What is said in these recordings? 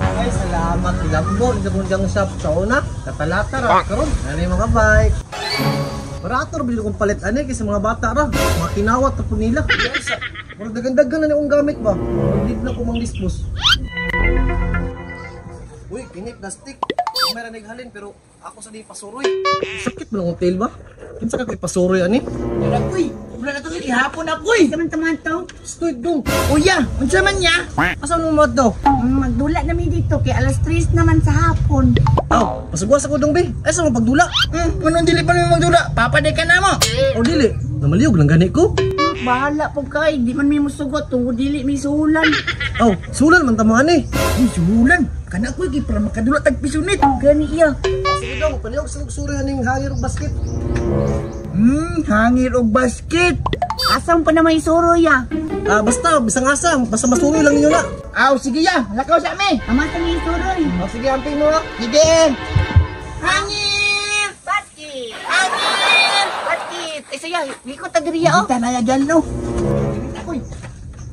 Ay, salamat. Lambo, sa kong junk shop sa una. Katalata ra karon. Ano yung mga bike? Barato ra bilin kong palit ani kaysa mga bata ra. Mga kinawat ra pud nila. Murag dagan-dagan na ni akong gamit ba. Hindi na ko mang dispose. Uy, kini plastic. May ra naghalin pero ako sa di pasuroy. Sakit mo lang ang tail ba? Kinsa ka ko'y pasuroy ani? Ako'y, wala na to gihapon ako'y. Kaman taman to. Stoy dong. Uya, unsa man niya? Asa mo mo daw? Magdula na mi dito kay alas 3 naman sa hapon. Aw, pasugwas ako dong be. Ay sa mo pagdula. Manong dili pa mo magdula. Papaday ka na mo. O dili, namaliyog lang gani ko. Bahala po kay, di man mi musugot tungod dili mi sulan. Aw, sulan man tamo ani. Uy, sulan. Kana ako'y kay para makadula tag pisunit. Gani iya. Sige dong, palihog sa suri aning hangir og basket. Hangir og basket. Asa mo pa na may suroy ya? Ah, basta bisang asa, basta masuroy lang ninyo na. Aw, sige ya, lakaw sa mi. Ama sa mi suroy. Ah, sige, amping mo ha. Sige. Hangir! Basket. Hangir! Basket. Ay saya, likot ta diri oh. Kita na ya dyan, no. Ako'y,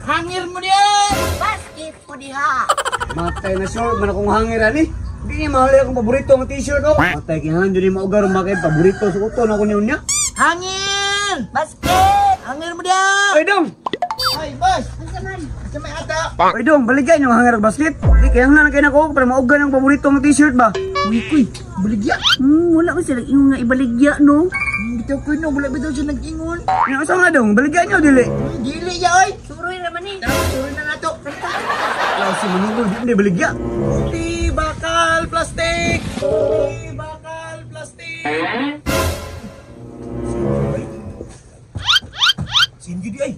hangir mo diyan! Basket po diha. Matay na sure, man akong hangir ani. Di niya mahal akong paborito ang t-shirt oh. Matay kinahanglan jud ni maugar makay paborito sa uton ako niyo niya. Hangir! Basket. Hangir mo diyan! Ay dong. Ay, boss! Unsa man? Asa may ata? Ay dong, baligay niyo ang hangir og basket. Di kinahanglan kay nako para maugar ang paborito ang t-shirt ba. Uy, kuy, baligya. Wala ko sila ingon nga ibaligya no. Bitaw ko no, wala bitaw siya nag-ingon. Nya asa nga dong, baligay niyo dili. Dili ya, oy! Suroy ra man ni. Tara, suroy na nato. Wala si Manolo di ni baligya. Puti, bakal, plastic! Puti, bakal, plastic! Sinjo di ay.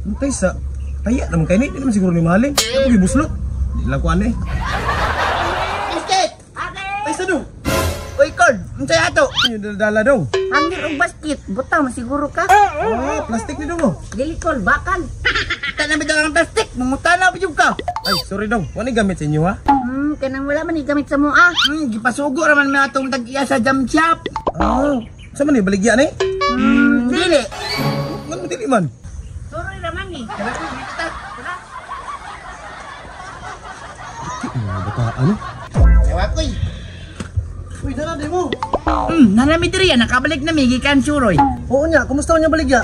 Antay sa, taya naman kayo ni, di naman siguro ni Mali. Ako gibuslo. Di lang ko ano eh. Basket! Ay sa dong! Uy, Col, unsay ato? Yung dala dong. Hangir og basket, butang masiguro ka. Ah, plastic ni dong oh. Dili kol bakal. Kita na bitaw ang plastic, manguta na pa ka. Ay, sorry dong. Wala gamit sa inyo ha? Kanang wala man ni gamit sa mo ah. Gipasugo ra man may atong tag-iya sa jam shop. Ah, sa man ni baligya ni? Dili. Ngan mo dili man. Suroy ra man ni. Tara, kuy, dito ta. Tara. Mga bataan. Ewa, kuy. Uy, dara di mo. Nanami diri ya, nakabalik na mi gikan suroy. Oo niya, kumusta niya baligya?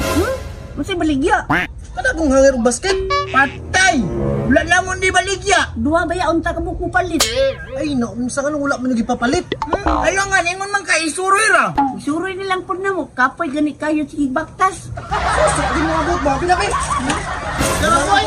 Unsay baligya? Kada kong hangir og basket. Patay! Wala na mo di baligya. Duha ba ya unta ka mo palit? Ay, naunsa nga nung wala mo nagipapalit. Ayo nga, ningon man ka isuroy ra. Isuroy nilang pud na mo. Kapoy gani kayo sige baktas. Susok di mo abot ba? Pinaki! Tara, kuy.